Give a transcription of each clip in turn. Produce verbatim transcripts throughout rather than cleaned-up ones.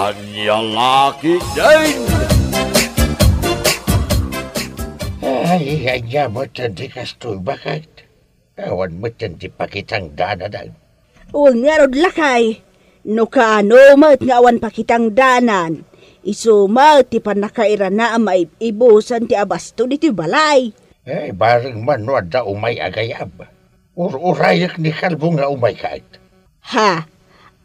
Ania la ketdin? Ay, ania met ti kastoy, baket? Awan met ti pakitangdananan. Wen ngarud, lakay, no kaano met nga awan pakitangdanan, isu met ti pannakairana a maib-ibusen ti abasto ditoy balay. Ay, bareng man no adda umay a gayam. Ur-urayek ni Kalbo nga umay ket. Ha?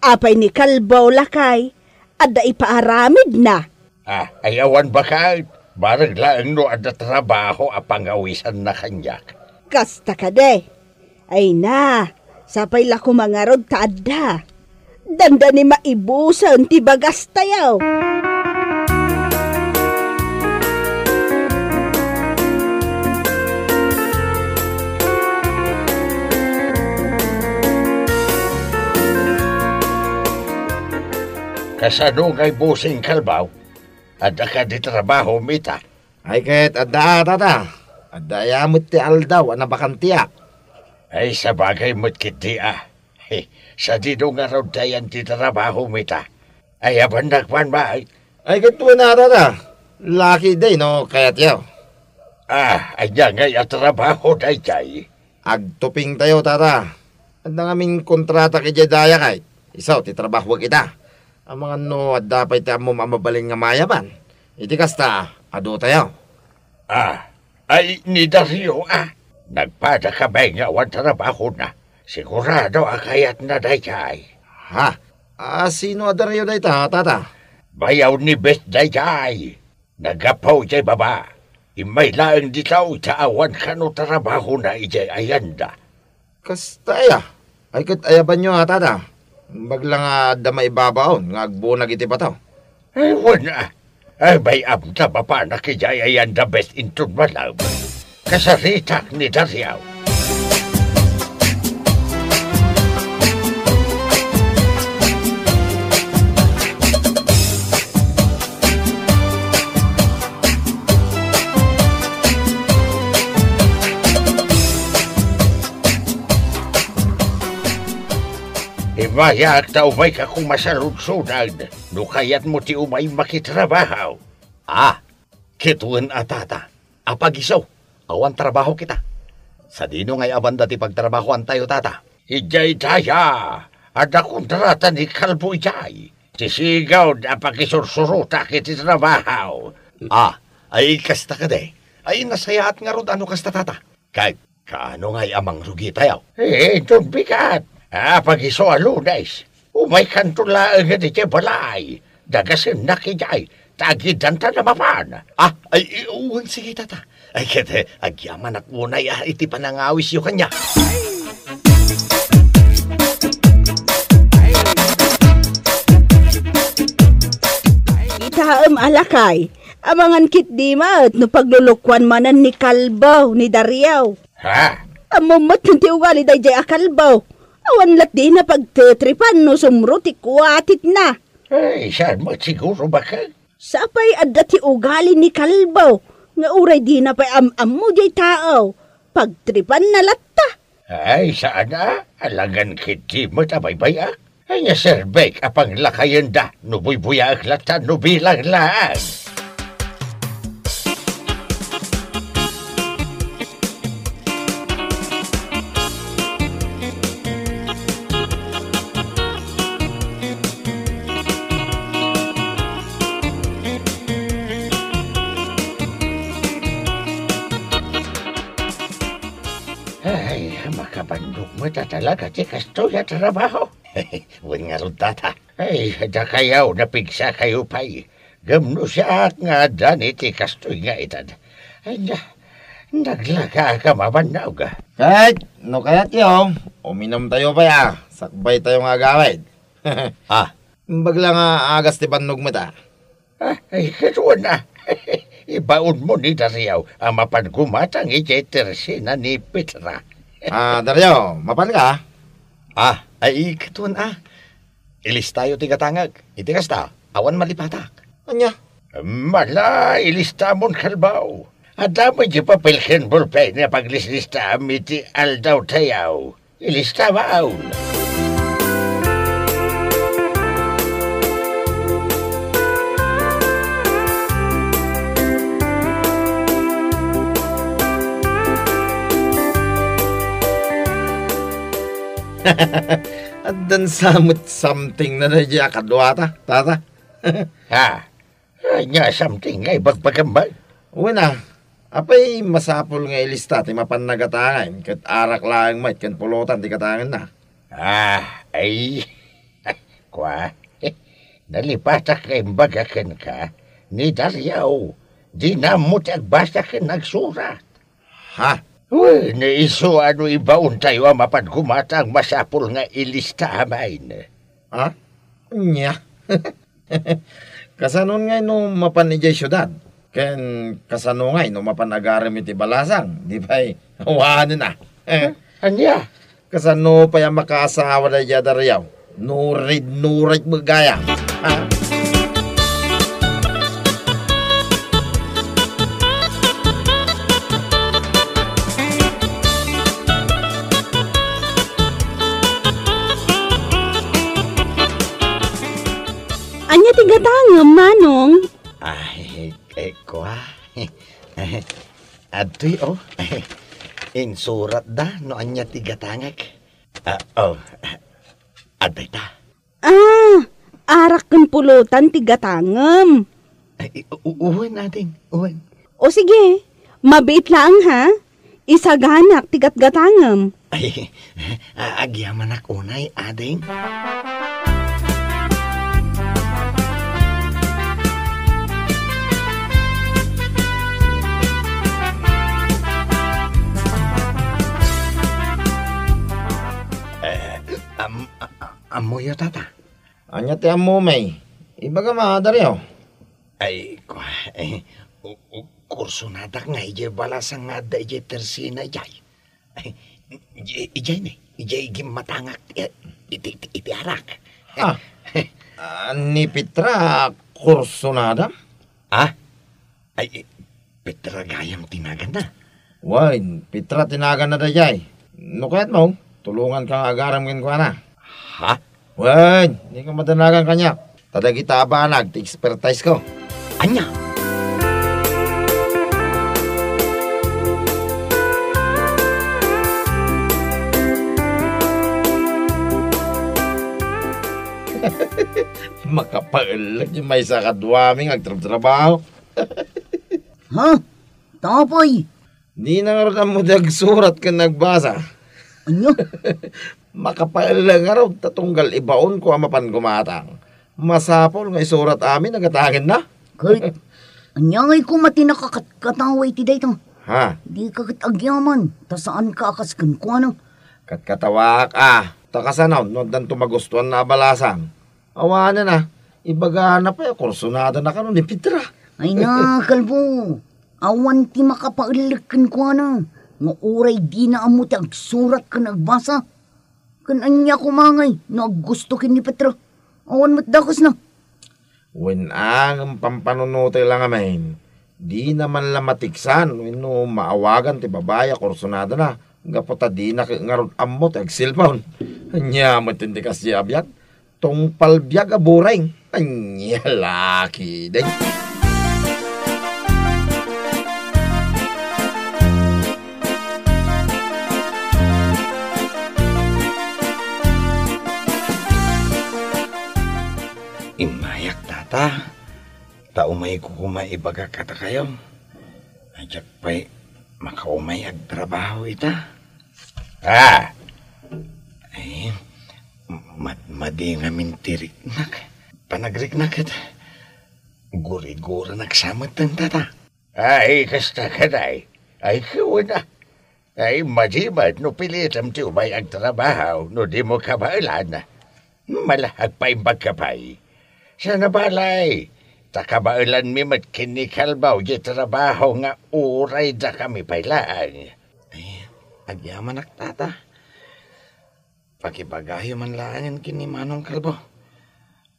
Apay ni Kalbo, lakay? Adda ipaaramidna? Ah, ay awan baket. Bareng laeng no adda trabaho a pangawisanna kaniak. Kasta kadi. Ay na, sapay la koma ngarud ta adda. Dandani maibusen ti bagastayo. Kasano ngay, Bossing Kalbo? Adda kadi trabahom ita? Ay ket adda, tata. Adda aya met ti aldaw a nabakantiak. Ay, sabagay met ketdi a. He, sadino ngarud ti ayan ti trabahom ita? Ay, abannak man, bay. Ay, ket wen a, tata. Laki day no kayatyo. Ah, ania ngay a trabaho daydiay? Agtupingtayo, tata. Adda ngamin kontratak idiay dayakay. Isu ti trabahok ita. Amangan no adda pay ti ammom a mabalin nga mayaban. Iti kasta, aduayo. Ah, ay ni Dario, ah. Nagpada kami nga awan trabahona. Sigurado a kayatna daydiay. Ha? Ah, sino a Dario dayta, tata? Bayaw ni Bes daydiay. Naggapu idiay baba. Immay laeng dita ta awan kano trabahona idiay ayanda. Kasta aya? Ay ket ayabanyo a, tata. Imbag la nga adda maibabaon nga agbunag iti bato. Ay, wen a. Ay, bay-am ta mapanak idiay ayanda, Bes, inton malem. Kasaritak ni Dario. Immayak ta umayka koma saludsodon no kayatmo ti umay makitrabaho. Ah, ket wen a, tata. Apagiso, awan trabahok ita. Sadino ngay a banda ti pagtrabahoantayo, tata? Idiay daya, adda kontrata ni Kalbo idiay. Ti sigud a pakisursurotak iti trabaho. Ah, ay kasta kadi? Ay, nasayaat ngarud a no kasta, tata. Ket kaano ngay a mangrugitayo? Eh, inton bigat. Apagiso a Lunes, umaykanto laeng idiay balay. Dagasennak idiay, ta agiddanta a mapan. Ah, ay, i-, wen, sige, tata. Ay, ket, eh, agyamanak unay, ah, iti panangawisyo kaniak. Kitaem a, lakay, amangan ketdi met no paglulukuan manen ni Kalbo ni Dario. Ha? Ammom met ti ugali daydiay a Kalbo. Awan lat dina pagtetripan no sumro ti kuatitna. Ay, saan met siguro, baket? Sapay adda ti ugali ni Kalbo nga uray dina pay am-ammo diay tao, pagtripanna latta. Ay, saan a, alangan ketdi met a baybay-ak. Ania serbik a panglakayenda no buybuyaek latta no bilang laeng? Ay, makabannogmo ta talaga ti kastoy a trabaho. Wen ngarud, tata. Ay, dakayo, napigsakayo pay. Ngem no siak nga addan iti kastoy nga edad, ay, na-, naglagaak a mabannog. Ket no kayatyo, uminumtayo pay a, sakbaytayo nga agawid. Ah. Imbag la nga agas ti bannog met a. Ah, ay, ket wen a. Ibaonmo ni Dario a mapan gumatang idiay tersena ni Petra. Ah, Dario, mapanka? Ah, ay, ket wen a. Ilistayo ti gatangek. Iti kasta, awan malipatak. Ania? Mala, ilistamon, Kalbo. Adda met diay papel ken bolpen a paglislistaam iti aldawtayo. Ilistamon. Addan sa met something na daydiay a kaduata, tata. Ha? Ania something nga ibagbagam man? Wen a, apay masapul nga ilista ti mapan nga gatangem ket arak laeng met ken pulotan ti gatangenna? Ah, ay. Kua, nalipatak nga imbaga kenka ni Dario. Dina ammo ti agbasa ken agsurat. Ha? Wen, isu a no ibaontayo a mapan gumatang masapul nga ilista amin. Ha? Ania? Kasano ngay no mapan idiay siudad? Ken kasano ngay no mapan agarem iti balasang? Di pay awanen a. Ania? Kasano pay a makaasawa daydiay a Dario? Nurid-nurid met gayam. Ha? Ania ti gatangem, Manong? Ay, eh, kua. Adtoy, oh. Insuratda no ania ti gatangek. Ah, oh. Adda ita. Ah, arak ken pulotan ti gatangem. Ay, u-, u-, uwan, ading, uwan. O sige, mabiit laeng, ha? Isaganak ti gatgatangem. Ay, a-, agyamanak unay, ading. Eh, am-, a-, a-, ammoyo, tata? Ania ti ammom, ay? Ibagam a, Dario. Ay, kua, eh, u-, u-, kursonadak nga idiay balasang nga adda idiay tersina idiay. Ay, idiay, idiay ni, idiay gimmatangak ti, iti, iti, iti arak. Ah, ah, ni Petra, kursonada? Ah? Ay, Petra gayam ti naganna? Wen, Petra ti naganna daydiay. No kayatmo, tulonganka nga agarem kenkuana. Ha? Wen, dika madanagan kaniak. Ta dagita a banag ti expertise ko. Ania? Makapaellek ti maysa kaduami nga agtrabtrabaho. Ha? Tapay? Dina ngarud ammo ti agsurat ken agbasa. Ania? Makapaella ngarud ta tunggal ibaonko a mapan gumatang. Masapul nga isurat amin a gatangenna. Ket, ania ngay koma ti nakakatkatawa iti dayta? Ha? Dika ket agyaman, ta saanka a kas kenkuana. Katkatawaak a, ta kasano no addanto magustuanna a balasang? Awanen a, ibagana pay a kursonadana kano ni Petra. Ay na, kalbo. Awan ti makapaellek kenkuana nga uray dina ammo ti agsurat ken agbasa. Ken ania koma ngay no aggusto ken ni Petra? Awan met dakesna. Wen a, ngem pampanunotek la ngamin. Dina man la matiksan wenno maawagan ti babai a kursonadana gapu ta dina ket ngarud ammo ti agselpon. Ania met ti kasdiay a biag? Tungpal biag a bureng. Ania la ketdi. Immayak, tata. Ta umayko koma ibaga kadakayo. Diak pay makaumay agtrabaho ita. Ah! Ay, mad-, madi ngamin ti riknak. Panagriknak ket guriguranak sa met, tata. Ay, kasta ketdi. Ay, kunak. Ay, madi met no pilitem ti umay agtrabaho no dimo kabaelan. Mala, agpaimbagka pay. Saan a balay, ta kabaelanmi met ken ni Kalbo diay trabaho nga uray dakami pay laeng. Ay, agyamanak, tata. Pakibagayo man laengen ken ni Manong Kalbo.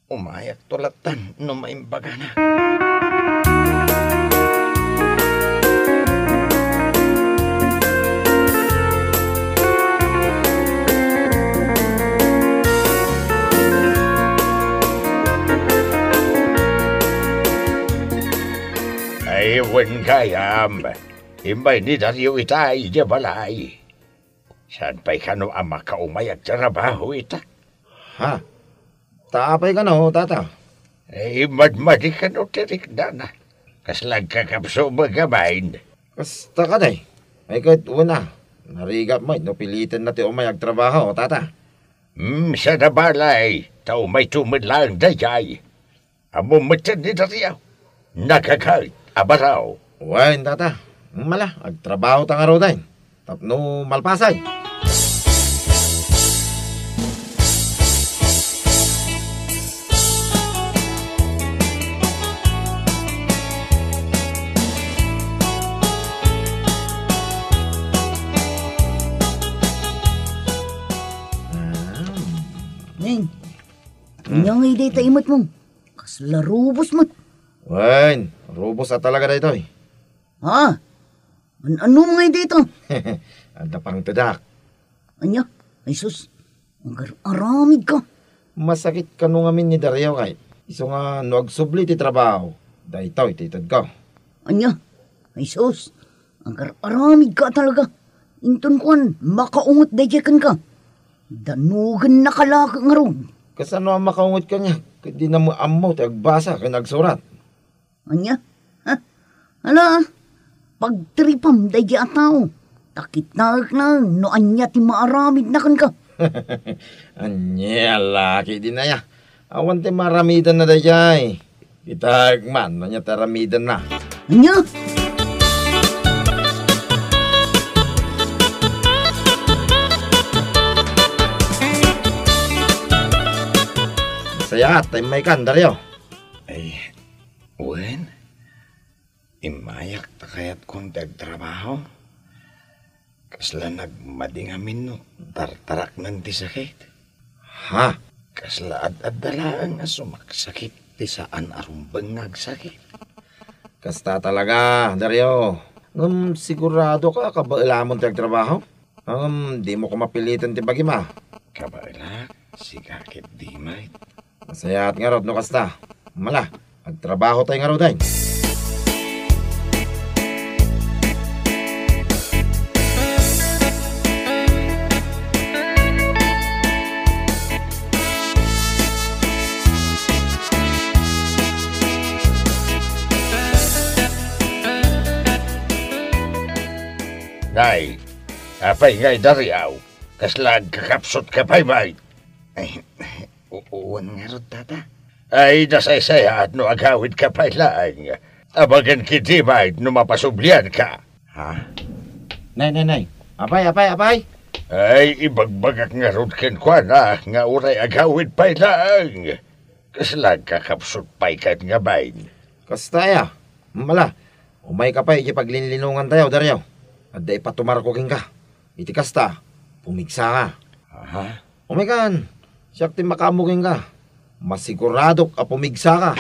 Umayakto lattan no maimbagana. Ay, wen gayam. Imbay ni Dario ita idiay balay. Saan pay kano a makaumay agtrabaho ita? Ha? Ta apay kano, tata? Eh, madmadi kano ti riknana. Kasla agkakapso met a bain. Kasta kadi. Ay, ket wen a, narigat met no pilitenna ti umay agtrabaho, tata. Hmm, saan a balay, ta umayto met laeng daydiay. Ammom metten ni Dario. Nagaget a baro. Wen, tata. Mala, agtrabaho ta ngaruden. Tapno malpasen. Ah. Ning, Hmm. Ania ngay dayta imet mo? Kasla rubos met. Wen, rubos a talaga daytoy. Ha? An-, ano ngay dayta? Adda pangtedak. Ania? Ay sus, agar-aramid ka. Masakit kano ngamin ni Dario kay isu nga no agsubli ti trabaho, daytoy ti itedko. Ania? Ay sus, agar-aramid ka talaga. Inton kuan, makaunget daydiay kenka. Danogennaka la ngarud. Kasano a makaunget kaniak? Ket dina met ammo ti agbasa ken agsurat. Ania? Ha? Ala, pagtiripam daydiay a tao. Ta kitaek laeng no ania ti maaramidna kenka. Ania, laki dina aya. Awan ti maaramidanna daydiay. Kitaek man no ania ti aramidanna. Ania? Sayaat ta immaykan, Dario. Ay, wen, immayak ta kayatko ti agtrabaho. Kasla nagmadi ngamin no tartaraknen ti sakit. Ha? Kasla ad-adda laeng a sumaksakit ti saan a rumbeng nga agsakit. Kasta talaga, Dario. Ngem siguradoka a kabaelamon ti agtrabaho? Ngem dimo koma piliten ti bagim a? Kabaelak, sika ket di met. Masayaat ngarud no kasta. Mala, agtrabaho tay ngaruden. Nay, apay ngay Dario? Kasla agkakapsut ka pay, bay? Ay, u-, uwan ngarud, tata. Ay, nasaysayaat no agawid ka pay laeng. Abagan kiti, bay, no mapasublian ka. Ha? Nay, nay, nay. Apay, apay, apay? Ay, ibagbagak ngarud kenkuana nga uray agawid pay laeng. Kasla agkakapsut pay ket nga bain. Kasta aya. Mala, umayka pay iti paglinlinongantayo, Dario. Adda ipatumarko kenka. Iti kasta, pumigsaka. Aha. Umaykan, siak ti makaammo kenka. Masiguradok a pumigsaka.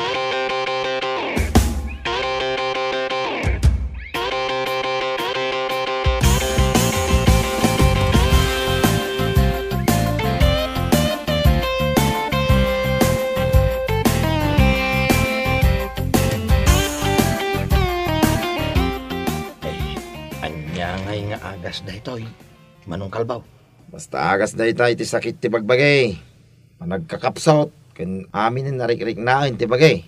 Ay, ania ngay nga agas daytoy, Manong Kalbaw? Basta agas dayta iti sakit ti bagbagi, panagkakapsut, ken amin a nariknaen ti bagi.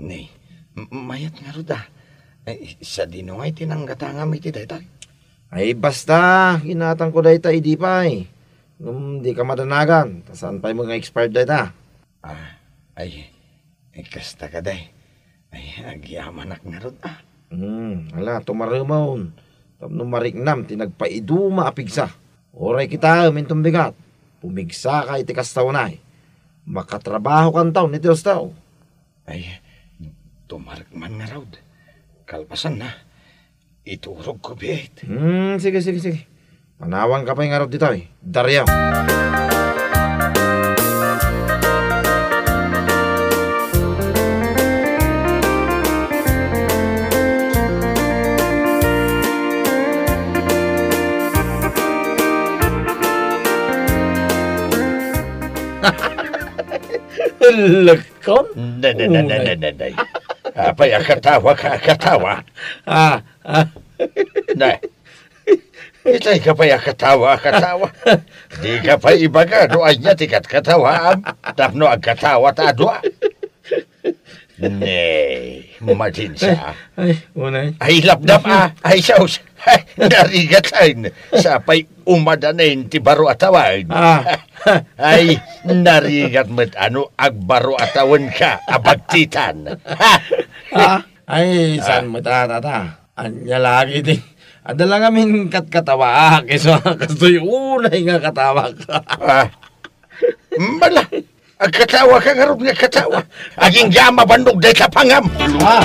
Ni, m-, mayat ngarud a. Ay, sadino nga iti nanggatangam iti daytoy? Ay, basta, ginatangko dayta idi pay. Ngem dika madanagan, ta saan pay met nga expired dayta. Ah, ay, ay, kasta kadi. Ay, agyamanak ngarud a. Hmm, ala, tumaremon. Tapno mariknam ti nagpaiduma a pigsa. Uray kitaem inton bigat, pumigsaka iti kasta unay. Makatrabahokanto iti husto. Ay, tumarek man ngarud. Kalpasanna, iturogko biit. Hmm, sige, sige, sige. Panawanka pay ngarud ditoy, Dario. Lekon? Nay, nay, nay, nay, Unay. Nay, nay. Apay a katawa ka, katawa? Ah, ah. Nay. Itay ka pay a katawa, a katawa. Di ka pay ibaga no ania ti katkatawaam tapno agkatawa ta a dua. Ne, madinsa. Ay, ay, unay. Ay, lapdap, ah. Ay, saus. Ay, narigat, ay. Sapay umadanen ti baro a tawen. Ah. Ay, narigat met ano agbaro a tawen ka, abagtitan. Ha? Ah, ay, ah, saan mo ta, tata? Anya lagi ti, adda lang amin katkatawa, ah, isu a kastoy unay nga katawak. Ah, bala, agkatawa ka ngarud nga katawa. Agingga a mabannog dayta pangam. Ah.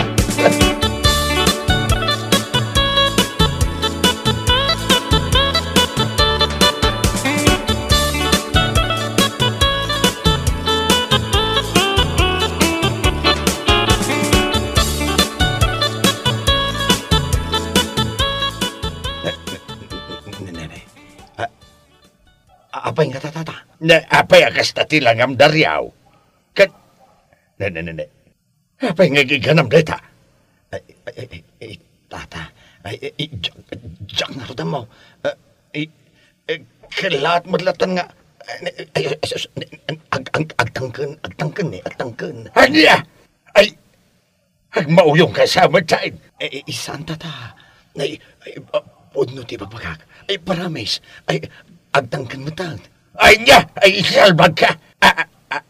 Ne, ne, ne. A-, a-, apay nga, tata, tata? Ne, apay a kasta ti langam, Dario? Ket, ne, ne, ne, ne. Apay nga iganam dayta? Ay, ay, ay, ay, ay, tata. Ay, ay, ay, diak, diak ngarud ammo. Ah, ay, ay, kellaat met latta nga, ay, ay, ay, sus, ne, ag-, ag-, agtangken, agtangken, ne, agtangken. Ania? Ay, agmauyong ka sa met, saen? Eh, eh, saan, tata? Ay, ay, ah, pudno ti bagbagak. Ay, promise. Ay, agtangken met, tan. Ay, nia! Ay, isalbag ka! Ah, ah, ah,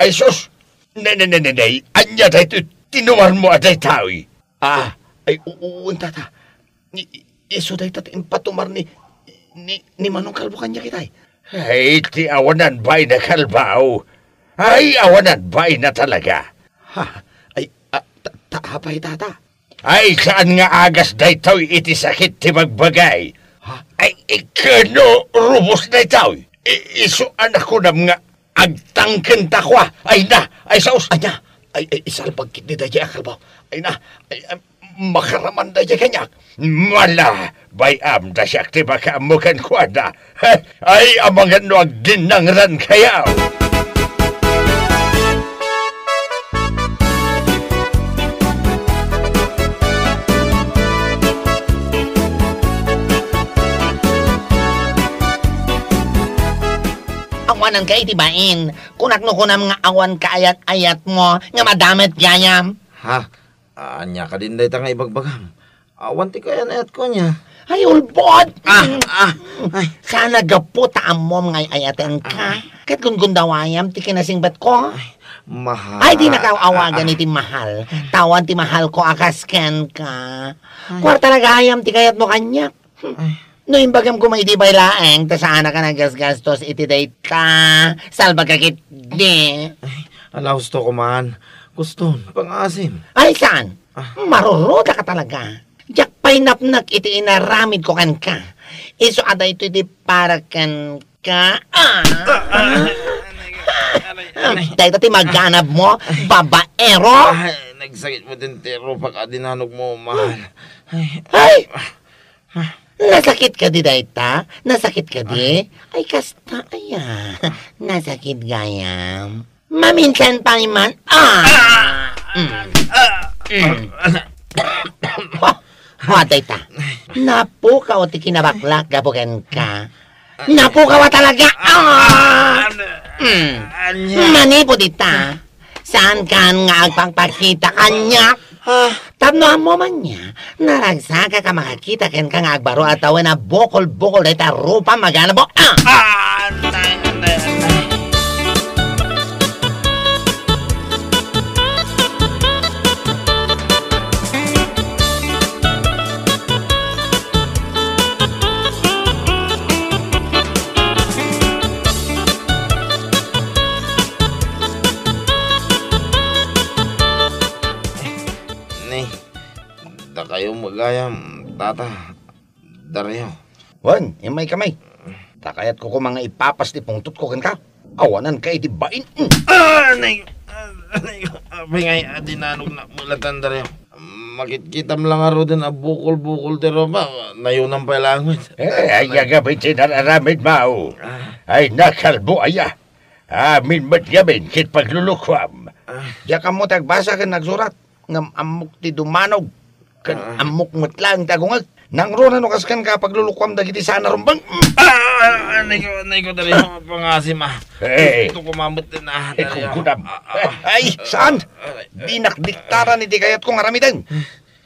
ay, sus! Ne, ne, ne, ne, ne. Ania daytoy tinumarmo a daytoy? Ah, ay, u-, uwan, tata. Ni, isu dayta ti impatumar ni, ni, ni Manong Kalbo kaniak itay. Ay, ti awanan bain a kalbaw. Ay, awanan bain a talaga. Ha? Ay, ah, ta, ta, apay, tata? Ay, saan nga agas daytoy iti sakit ti bagbagay? Ha? Ay, ikano rubos daytoy? I-, isu a nakunam nga agtangken ta kua. Ay na, ay saus. Ania? Ay, ay, isalbag ketdi daydiay a kalbaw. Ay na, ay, ay, makaraman daydiay kaniak. Mala, bay-am ta siak ti makaammo kenkuana. Ay, amangan no agdinnangran kayo. Awanan ka iti bain. Kunak no kunam nga awan kaayat-ayatmo nga madamit gayam. Ha? Ania kadin dayta nga ibagbagam? Awan ti kayan-ayatko ania. Ay, ulbod! Ah, ah, ay. Sana gapu ta ammom nga ay-ayatenka. Ah. Ket gungundawayam ti kinasingbatko. Ay, mahal. Ay, dinaka awagan iti mahal. Ay. Awan ti mahalko a kas kenka. Ay. Kuarta la gayam ti kayatmo kaniak. Ay. No imbagam koma iti bay laeng, ta saanak a naggasgastos iti dayta. Salbag ka ketdi. Ay, ala, husto ko man. Kuston, pangaasim. Ay, saan? Ah. Maruruda ka talaga. Diak pay napnek iti inaramidko kenka. Isu a daytoy ti para kenka. Ah! Ah, ah. Dayta ti maganabmo, babaero. Ay, nagsakit met ti rupak a dinanogmo, mahal. Ay. Ay! Nasakit kadi dayta? Nasakit kadi? Ay, kasta, aya. Nasakit gayam. Maminsan pay man. Ah! Mm. Mm. Oh, oh, dayta. Napukaw ti kinabaklak gapu kenka. Napukaw a talaga. Ah! Mm. Manipud ita. Saan kan nga agpakpakita kaniak? Ah. Tapno ammo man nia, naragsakak a makakita kenka nga agbaro a tawen a bukol-bukol dayta rupa maganabo. Ah! Ah, antay, antay, antay. Ni, dakayo met gayam, tata, Dario. Wen, immay kami. Ta kayatko koma nga ipapas ti pungtotko kenka. Awanan ka iti bain. Mm. Ah, nay, ah, nay, apay ngay a dinanognak met latta, Dario? Makitkitam la ngaruden a bukol-bukol ti rupa, nayonam pay laeng met. Eh, ay, agabi ti nararamidmo. Ah. Ay, nakalbo aya. Amin met ngamin ket paglulukoam. Ah. Diak ammo ti agbasa ken agsurat, ngem ammok ti dumanog, ken ah, ammok met laeng ti agungeg. Nangruna no kasken ka paglulukuam dagiti saan a rumbeng? Mm. Ah, ah, ah, anay ko, anay ko, dali, pangasim, ah. Eh. Gusto ko mamet din, ah, dali, ah. Ikugkudam. Ah, ah, ah. Ay, saan? Aray. Dinak diktaran iti kayatko nga aramiden.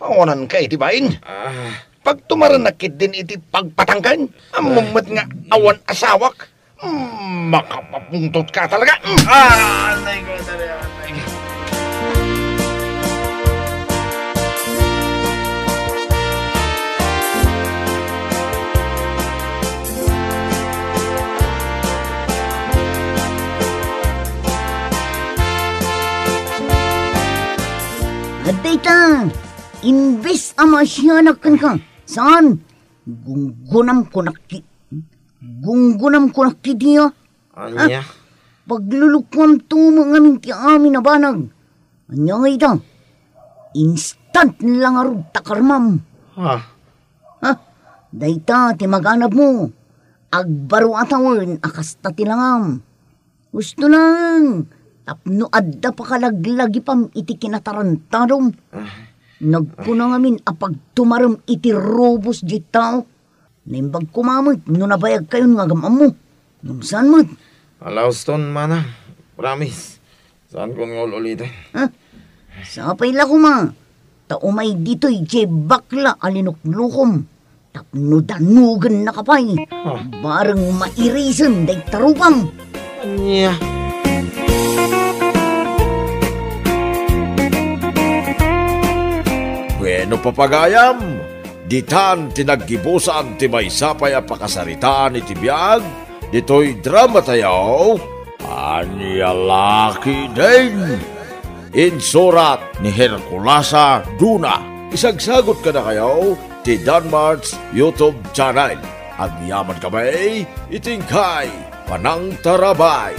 Awanan ka iti bain. Ah. Pagtumarennak ketdin iti pagpatangken. Ammom met nga awan asawak. Mm, makapapungtot ka talaga. Mm. Ah, anay ko, anay ko, anay ko. Adda ita, imbes a maasianak kenka, saan? Gunggunam kunak ki-, gunggunam kunak kidi, a. Ania? Ah, paglulukuam to met ngamin ti amin a banag. Ania nga ita? Instant la ngarud ta karmam. Ha? Ha? Dayta ti maganabmo. Agbaro a tawen a kasta ti langam. Husto lang, tapno adda pakalaglagipam iti kinatarantadom. Ah. Nagkuna ngamin a pagtumarem iti rubos diay tao. Naimbag koma met no nabayagkayon nga agam-ammo. Ngem saan met. Ala, huston, manang. Promise. Saankon nga ul-uliten. Ha? Sapay la koma. Ta umay ditoy diay bakla a linuklukom. Tapno danogennaka pay. Ah. Bareng mairisen dayta rupam. Ania? Bueno, papagayam, ditan ti naggibusan ti maysa pay a pakasaritaan iti biag ditoy dramatayo, Ania La Ketdin. Insurat ni Herculasa Duna. Isagsagut kadakayo ti Danmart's YouTube channel. Agyamankami iti inkay panangtarabay.